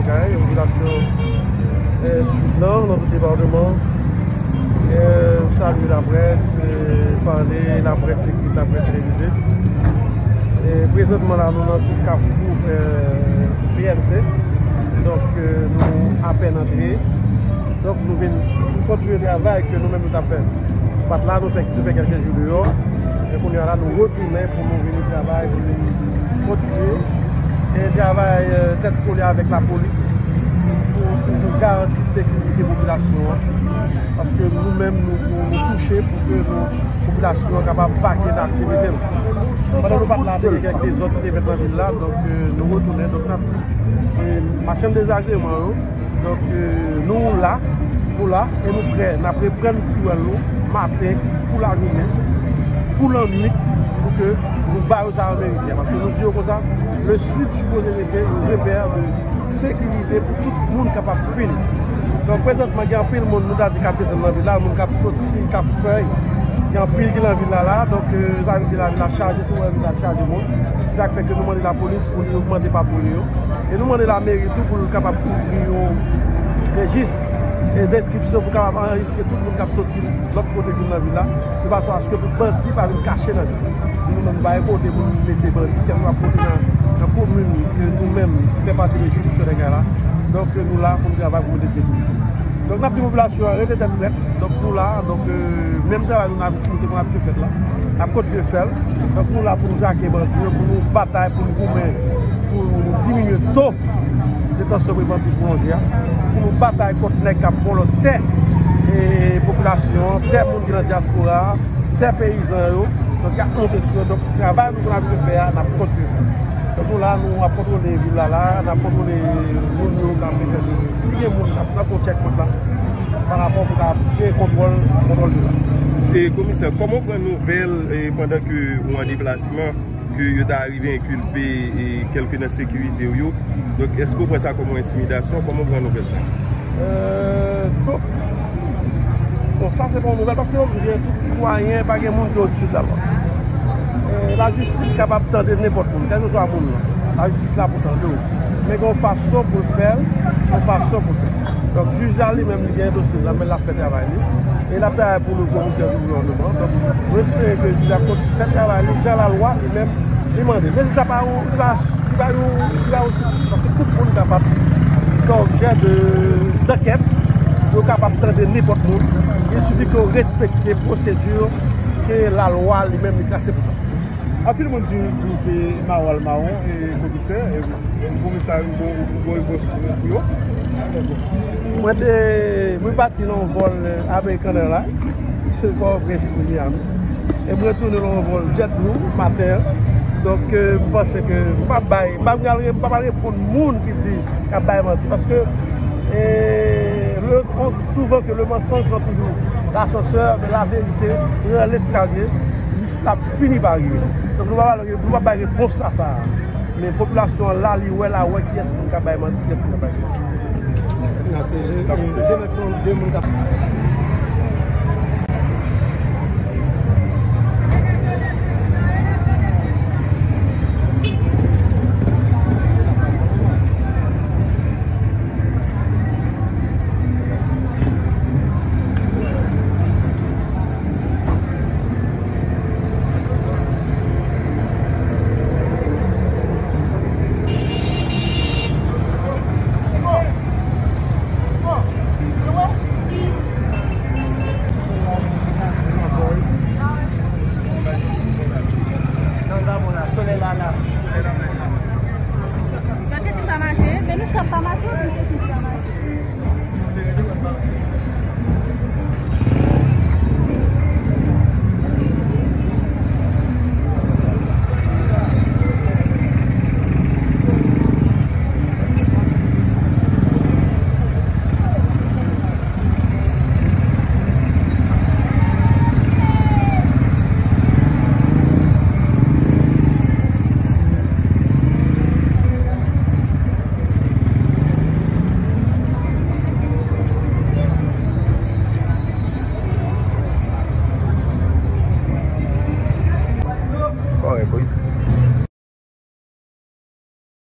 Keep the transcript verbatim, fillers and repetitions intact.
Kay, yon popilasyon, eh, sud lan, nan tout depatman. Eh, m salye laprès, eh, pale, laprès ekri, laprès televize. Eh, prezantman la, nou nan tout kafou, eh, P N C. Donk, eh, nou apèn antre. Donk, nou vin kontinye travay ke nou menm nou t ap fè. Nou pa t la, nou fè, nou fè kèlke jou deyò. Men kounye a la, nou retounen pou nou vini travay, pou nou vini kontinye. E travay, eh, tèt kole avèk lapolis pou, pou, pou garanti sekirite popilasyon an. Paske nou menm, nou, nou, nou touche pou ke nou, popilasyon an kapab vake nan aktivite l. Pandan nou pa t la, te gen kèk dezòd ki te fèt nan vil la, donk, eh, nou retounen. Donk, n ap di, eh, machann dezagreman yo, donk, eh, nou la, nou la, e nou prè, n ap reprann ti wèl nou, maten, pou lajounen, pou lannwit, pou ke nou ba yo sa yo merite a. Paske nou di yo konsa, le Sud sipoze rete yon repè de sekirite pou tout moun kapab vini. Donk, prezantman, gen anpil moun, nou ta di, k ap desann nan vil la, moun k ap soti, k ap fè. Gen anpil ki nan vil la, la. Donk, eh, sa vle di lavil la chaje, tou, lavil la chaje moun. Sa k fè ke nou mande lapolis pou li ogmante patwouy yo. E nou mande lameri tou pou l kapab ouvri yon rejis e deskripsyon pou kapab anrejistre tout moun k ap soti lòt kote vin nan vil la, de fason aske pou bandi pa vin kache nan vil la. Nou menm, nou pa gen kote pou nou mete bandi, kèlkeswa kote nan, nan komin ke nou menm fè pati de jiridiksyon Nègre la. Donk, nou la pou nou travay pou mete sekirite. Donk, n ap di popilasyon an rete tèt frèt. Donk, nou la, donk, eh, menm travay nou, n ap, nou te konn abitye fè l la, n ap kontinye fè l. Donk, nou la pou nou trake bandi yo, pou nou batay, pou nou goumen, pou nou diminye to detansyon prevantif pwolonje a, pou nou batay kont nèg k ap vòlò tè e popilasyon an, tè moun ki nan dyaspora a, tè peyizan yo. Donk, y ap monte sou yo. Donk, travay nou konn abitye fè a, n ap kontinye fè. Donk, nou la, nou ap kontwole vil la, la, n ap kontwole moun yo k ap vin fè touris. Si gen moun k ap nan fwontyè k la, pa rapò pou ta gen kontwòl, kontwòl de la. E, komisè, kòman w pran nouvèl, e, pandan ke ou an deplasman, ke yo ta rive enkilpe, e, kèlke nan sekirite w yo? Donk, èske w pran sa kòm yon entimidasyon? Kòman w pran nouvèl sa? Euh, donk, bon, sa se pa yon nouvèl, paske yo di byen tout sitwayen, pa gen moun ki odsi de lalwa. Euh, lajistis kapab tande nenpòt moun, kèlkeswa moun nan. Lajistis la pou tande w. Men gen yon fason pou l fè l, yon fason pou l fè l. Donk, jij la li menm, li gen dosye l nan men l, l ap fè travay li. E l ap travay pou le bon entè di gouvènman. Donk, nou espere ke jij la konn fè travay li jan lalwa li menm li mande. Men sa pa yon, li pa, li pa yon, li pa yon, paske tout moun kapab fè objè de, d'ankèt, yo kapab tande nenpòt moun. Il sifi ke yo respekte pwosedi ke lalwa li menm li trase pou sa. Anpil moun di nou se mawon al mawon e komisè, e komisè ou bon, ou bon repons pou yo. Mwen te, mwen pati nan yon vòl, eh, American Airlines, se Pòtoprens, Miami. E mwen retounen nan yon vòl JetBlue maten an. Donk, eh, mwen panse ke mwen pa bay, mwen pa pral, mwen pa pral reponn moun ki di, k ap bay manti, paske, eh, le, on dit souvent que le mensonge rend toujours l'ascenseur, mais la vérité rend l'escalier, li, l ap fini pa rive. Donk, nou pa pral, nou pa bay repons a sa. Men popilasyon an la, li wè la, wè kiyès moun k ap bay manti, kiyès moun k ap bay repons. Nan se je, je, je, se de moun k ap